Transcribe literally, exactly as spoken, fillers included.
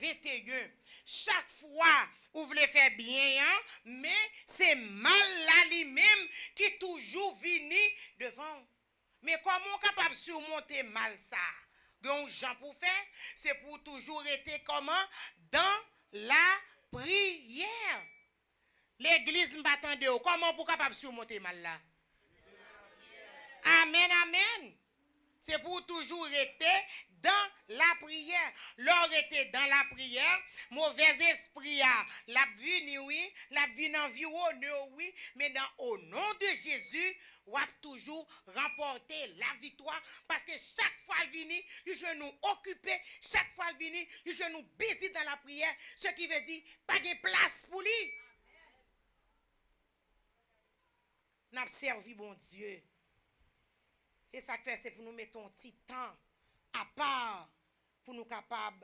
venteyen. Chak fwa ou vle fè byen an, men se mal la li menm ki toujou vini devan w. Men kòman w kapab simonte mal sa? Gen yon jan pou w fè, se pou w toujou rete kòman? Dan lapriyè. Legliz, m pa tande w. Kòman pou w kapab simonte mal la? Amèn, amèn. Se pou w toujou rete dan lapriyè. Lè w rete dan lapriyè, movèzespri a, l ap vini, wi, l ap vin anviwonnen w, wi, men nan o non de Jezi, w ap toujou ranpòte laviktwa, paske chak fwa l vini, li jwenn nou okipe, chak fwa l vini, li jwenn nou bizi dan lapriyè, se ki vle di, pa gen plas pou li. N ap sèvi Bondye. E sa k fè se pou nou mete yon ti tan apa pou nou kapab